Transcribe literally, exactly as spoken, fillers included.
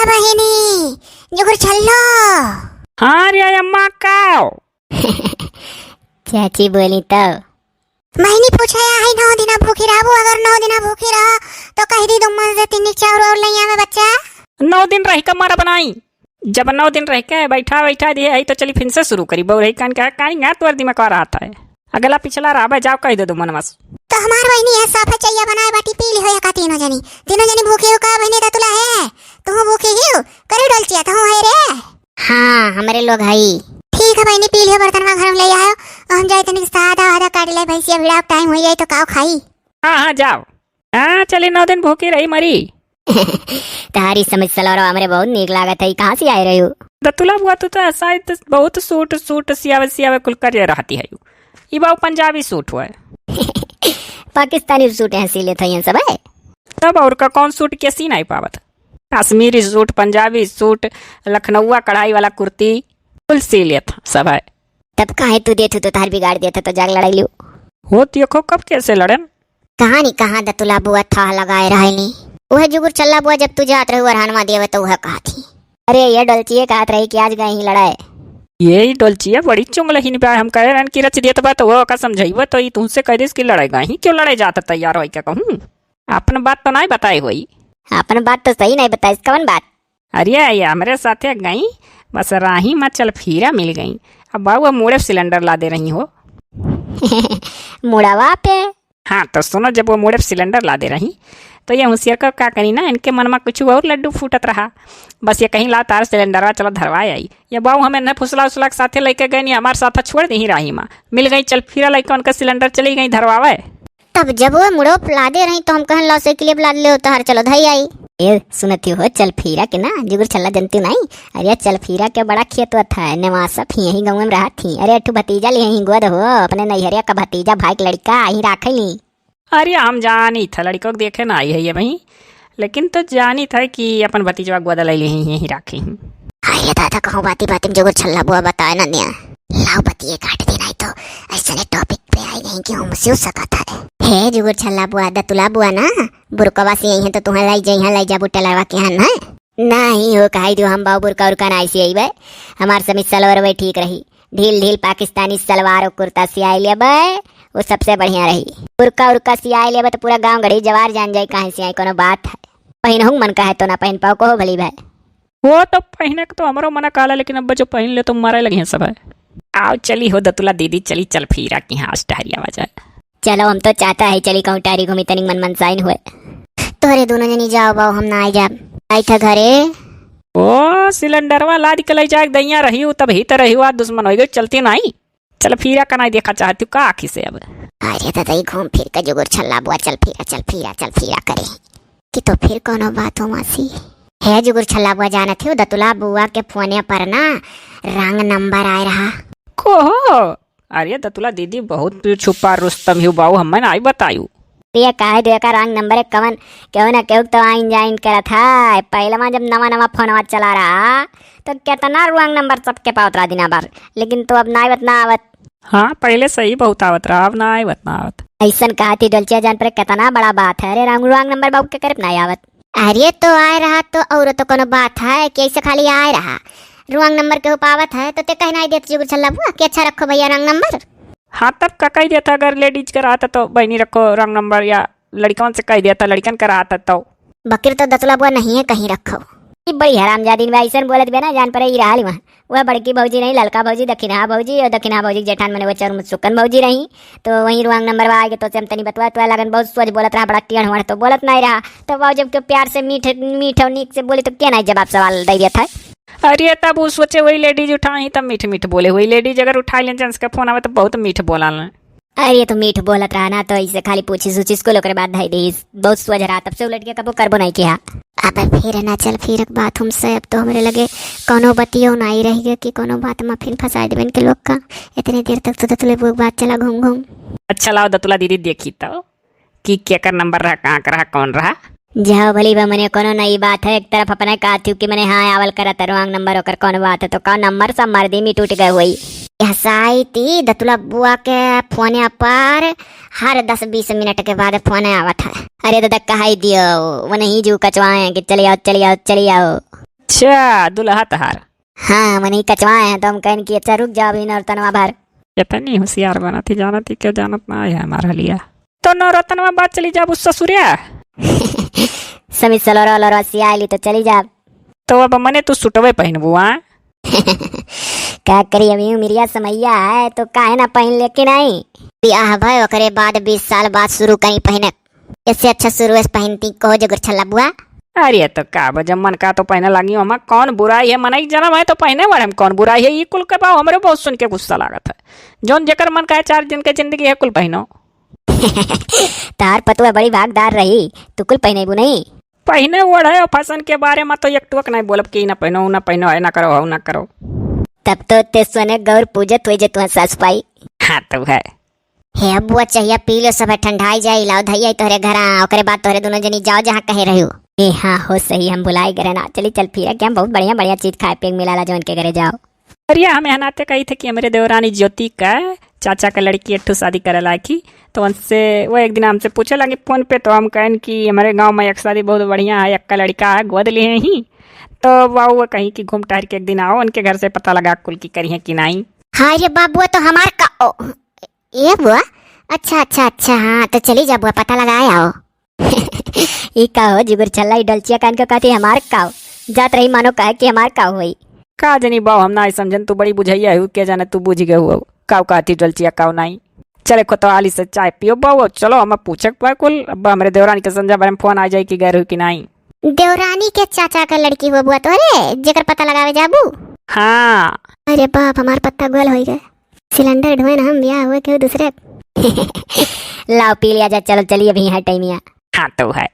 बहिनी, जुगुर छल्लो। हाँ रे अम्मा, का हो? चाची बोली तो। बहिनी पूछे आई, नौ दिना भूखी रहबू? अगर नौ दिना भूखी रह तो कह दी दुम्मन से तीन चाउर और ले आवे बच्चा। नौ दिन रह के मर बनाई। जब नौ दिन रह के बैठा बैठा दिए आई तो चली फिर से शुरू करी। बउरही कान कहा, कानी ना तोर दिमाग का रहत है। अगला पिछला रहबे, जाओ कह दे दुम्मन मस। तो हमार बहिनी है साफे चैया बनाए बाटी, पी ली हो का तीनों जनी। तीनों जनी भूखी हो का बहिनी दतुला है? तू भूखी ही हो? करे डोलचिया तो है रे। हाँ, हमरे लोग हई। ठीक है बहिनी, पी लियो, बर्तन में घर में ले आयो। और हम जाए तनिक सादा वादा काट ले, भैंसिया भिड़ा टाइम हो जाए तो काव खाई। हाँ, हाँ, जाओ। हाँ, चली, नौ दिन भूखी रही मरी। तहारी समझ सलवार हमरे बहुत नीक लागत है, कहाँ से आए रही हो? दतुला बुआ, तू तो शायद बहुत सूट, सूट सियावे, सियावे कुल करे रहती है। ई बाऊ पंजाबी सूट हुआ है। पाकिस्तानी सूट यहाँ सी लेत है सब है। तब और का कौन सूट के सी नहीं पावत? कश्मीरी सूट, पंजाबी सूट, लखनऊआ कढ़ाई वाला कुर्ती, कुल सी लेत सब है। तब काहे तू देत हो तो तार बिगाड़ देत हो तो जाग लड़ाई लियो। हो देखो कब कैसे लड़न। कहाँ नी कहाँ दतुला बुआ थाह लगाए रहनी। वह जुगुर छल्ला बुआ जब तू जात रही वरहनवा देवे तो वह कहा थी। अरे ये डोलचिए कहत रही कि आज गई ही लड़ाए। ये ही डोलचिया बड़ी चुंगलहिन बा, हम कहे रहन कि रच देत बा तो वो का समझाइबा तो ई तुमसे कह दिस कि लड़ाई गई ही, क्यों लड़ाई जात तैयार होई क्या कहूँ? अपन बात तो नहीं बताई होई। अपन बात तो सही नहीं बताइस, कवन बात? अरे, ये हमरे साथे गई, बस राही में चलफीरा मिल गई। अब बाऊ, वो मुड़े सिलेंडर ला दे रही हो। मुड़वा पे? हाँ, तो सुनो, जब वो मुड़े सिलेंडर ला दे रही, तो ये होशियार का, का करी ना, इनके मन में कुछ और लड्डू फूटत रहा। बस ये कहीं ला तार सिलेंडरवा, चलो धरवाए आई। ये बाऊ, हम इन्हें फुसला उसला के साथे लेके गए नहीं, हमारे साथ छोड़ दी राही में। मिल गई चलफीरा लेके, उनका सिलेंडर चली गई धरवावे। तब जब वो मुड़ो लादे रही तो हम कहन, "लाओ साइकिल पे लाद ले, तोहार चलो धई आई।" ए, सुनती हो, चलफीरा के ना, जुगुर छल्ला जनती नहीं। अरे चलफीरा के बड़ा खेत हुआ था, नेवासा थी, यही गाँव में रहा थी। अरे अठू भतीजा ले यहीं गोद हो, अपने नैहरिया का भतीजा, भाई के लड़का, यहीं राखे ली। अरे हम जानी था, लड़कों को देखे ना आई है ये वहीं, लेकिन तो जानी था कि अपन भतीजवा गोद ले ले यहीं राखे ही। अरे दादा, कहूँ बाती बाती में जुगुर छल्ला बुआ बताए ना दिया। लाओ बतिये काट दे, नहीं तो ऐसने टॉपिक पे आई नहीं कि हमसे हो सकता है। हे जुगुर छल्ला बुआ, दतुला बुआ ना, बुरकवा से यहीं तो तुम्हें लाई जाइहाँ, लाई जाबू टेलरवा के यहाँ ना। नहीं हो, कहाई दियो हम बाऊ बुरका उरका ना ऐसे अइबे। हमार समीज सलवार वही ठीक रही। ढील ढील पाकिस्तानी सलवार और कुर्ता सियाई लेबे, वो सबसे बढ़िया रही। बुरका उरका सियाई लेबे तो पूरा गाँव गढ़ी जवार जान जाई कहाँ सियाई, कोनो बात है। पहिनहु मन का है तो ना पहिन पाओ, कहो भली भाई। वो तो पहिने के तो हमरो मना काला, लेकिन अब जो पहिन ले तो मारे लगी हैं सब है। आओ चली हो दतुला दीदी, चली चलफीरा की हाँ टहरिया आ जाए। चलो, हम तो चाहता है चली कहूँ टहरी घूमी तनिक मन मनसाइन हुए। तोरे दोनों जनी जाओ बाऊ, हम ना आई जाब। आई था घरे। ओ सिलेंडरवा लाद के ले जाए दैया रही हूँ, तब ही तो रही हुआ दुश्मन हो गई, चलती नहीं। चलफीरा का नहीं देखा चाहती हूँ का आँखी से अब। अरे दादा, ई घूम फिर के जुगुर छल्ला बुआ चलफीरा, चलफीरा, चलफीरा करे कि तो फिर कोनो बात हो मासी। हे जुगुर छल्ला बुआ, जानत हो दतुला बुआ के फोने पर ना रंग नंबर आए रहा। कहो, अरे दतुला दीदी बहुत छुपा रुस्तम ही बाऊ, हमें नहीं बतायू। ये काहे दे का रंग नंबर एक कवन, केहू ना केहू तो आइन जाइन करत है। पहलवा जब नवा नवा फोनवा चला रहा तो कितना रंग नंबर सबके पावत रहा दिना भर, लेकिन तो अब ना आवत ना आवत। हाँ, पहले सही बहुत आवत रहा, अब ना आवत ना आवत। ऐसन कहा थी डोलचिया जान पर कितना बड़ा बात है। अरे रंग रंग नंबर बाबू के करे ना आवत। अरे तो आए रहा तो और तो कोनो बात है कि ऐसे खाली आए रहा? रंग नंबर के हो पावत है तो ते कहना ही देत जुगुर छल्ला बुआ कि अच्छा रखो भैया रंग नंबर। हाँ, तब का कह देता, अगर लेडीज का रहता तो बहनी रखो रंग नंबर, या लड़कन से कह देता लड़कन का रहता तो। बकिर तो दतुला बुआ नहीं है कहीं रखो। ई बड़ी हरामजादी में ऐसन बोलत बे ना, जान पड़े ई रहल वहाँ। वह बड़की भौजी नहीं, ललका भौजी, दखिनहा भौजी, और दखिनहा भौजी के जेठान मने वो चरम सुकन भौजी रही। तो वहीं रंग नंबर आए के तो से हम तनी बतवा तो लगन बहुत सोच बोलत रहा, बड़ा टेढ़ वेढ़ तो बोलत नहीं रहा। तो बाबू जब के प्यार से मीठ मीठ और नीक से बोले तो क्या नहीं जवाब सवाल दे देता है। अरे तब वो सोचे वही लेडीज उठाई, तब मीठ मीठ बोले, वही लेडीज अगर उठा लें जेंट्स का फोन आवे तो बहुत मीठ बोला लें। अरे, ये तो मीठ बोलत रहा ना, तो इसे खाली पूछिस उछिस कुल, ओकरे बाद धई दीस। बहुत सोझ रहा, तब से उलट के कबो करबो नहीं किया। अब फिर ना चलफीरा के बात हमसे, अब तो हमरे लगे कौनो बतियो नहीं रह गए कि कौनो बात में फिर फंसाए देबे इनके लोग का। इतने देर तक तो दतुले बुआ के बात चला घूम घूम। अच्छा, लाओ दतुला दीदी देखी तो कि केकर नंबर रहा, कहाँ का रहा, कौन रहा। जाओ भली बा, मने कोनो नई बात है, एक तरफ अपने कहती हूँ कि मने हाँ आवल करत रंग नंबर, ओकर कौन बात है, तो का नंबर सब मर्दी में टूट गए हुई। यह साई ती दतुला बुआ के फोन पर हर दस बीस मिनट के बाद फोन आवत है। अरे दादा कहाई दियो, वो नहीं जू कचवाए कि चले आओ, चले आओ, चले आओ। अच्छा, दुल्हा तहार। हाँ, हम नहीं कचवाए हैं, तो हम कहन कि अच्छा रुक जाओ अभी नौरतनवा भर। इतनी होशियार बनत ही, जानत ही क्यों जानत ना है हमारा लिया। तो नौरतनवा बाद चली जाब उस ससुरिया। समी सलोरा वलोरा सियाली तो चली जाब। तो अब मने तू सुटवे पहनबू, हाँ? का करी, अभी उमिरिया समैया है, तो काहे ना पहन ले कि नहीं? ब्याह भय, ओकरे बाद बीस साल बाद शुरू करी पहने। इससे अच्छा शुरू से पहनती, कहो जो गुरछल्ला बुआ। अरे तो का बा, जब मन का तो पहने लागी, हमा कौन बुराई है, मनई जन्म है तो पहने वाले हम कौन बुराई है, ई कुल के बा हमरे बहुत सुन के गुस्सा लागत है। जौन जेकर मन का है, चार दिन के जिंदगी है, कुल पहनो। तार पतुआ बड़ी भागदार रही, तू कुल पहनेबू नहीं? पहने ओढ़े और फैशन के बारे में तो एक टुक नहीं बोलब कि ना पहनो, ना पहनो, है ना करो, हो ना करो। तब तो ते सोने गौर पूजत हुई जे तुहा सास पाई। हाँ तो है। हे बुआ, चहिया पी लो, सब ठंडाई जाई, लाओ धैया तोहरे घरा, ओकरे बाद तोहरे दोनों जनी जाओ जहाँ कहे रह्यो। ए हाँ हो सही, हम भुलाई गए ना। चली चल फिर के हम बहुत बढ़िया बढ़िया चीज खाए पिए के मिलाला जौन के घरे जाओ। अरे हम यहाँ नाते कही थे कि हमरे देवरानी ज्योति का चाचा का लड़की एक ठो शादी करे लायक ही, तो उनसे वो एक दिन हमसे पूछे लगी फोन पे, तो हम कहन कि हमारे गांव में एक शादी बहुत बढ़िया है, एक का लड़का है, गोद लिए ही। तो वो कहीं कि घूम टहर के एक दिन आओ, उनके घर से पता लगा कुल की करी है कि नहीं। हाँ रे बाबुआ, तो हमार का, ओ, ए बुआ, अच्छा अच्छा अच्छा, हाँ तो चली जा बुआ, पता लगाए आओ। ई का हो जिगुर छल्ला, ई डलचिया कान के कहती हमार का हो? जात रही मानो कहे कि हमार का होई। का जनी बाऊ, हम ना समझन, तू बड़ी बुझैया है, के जाने तू बुझ गए हो का कहती डलचिया का नहीं। चले कोतवाली से चाय पियो बाऊ, चलो हम पूछक पा कुल, अब हमरे देवरानी के संजय बारे में फोन आ जाए कि गए रहो कि नहीं। देवरानी के चाचा का लड़की हुआ बुआ तोहरे, जेकर पता लगावे जाबू? हाँ। अरे बाप, हमार पत्ता गोल होई गए। सिलेंडर ढोए ना हम, ब्याह हुए केहू दूसरे। लाओ पी लिया जा, चलो चलिए अभी यहाँ टाइमिया। हाँ तो है।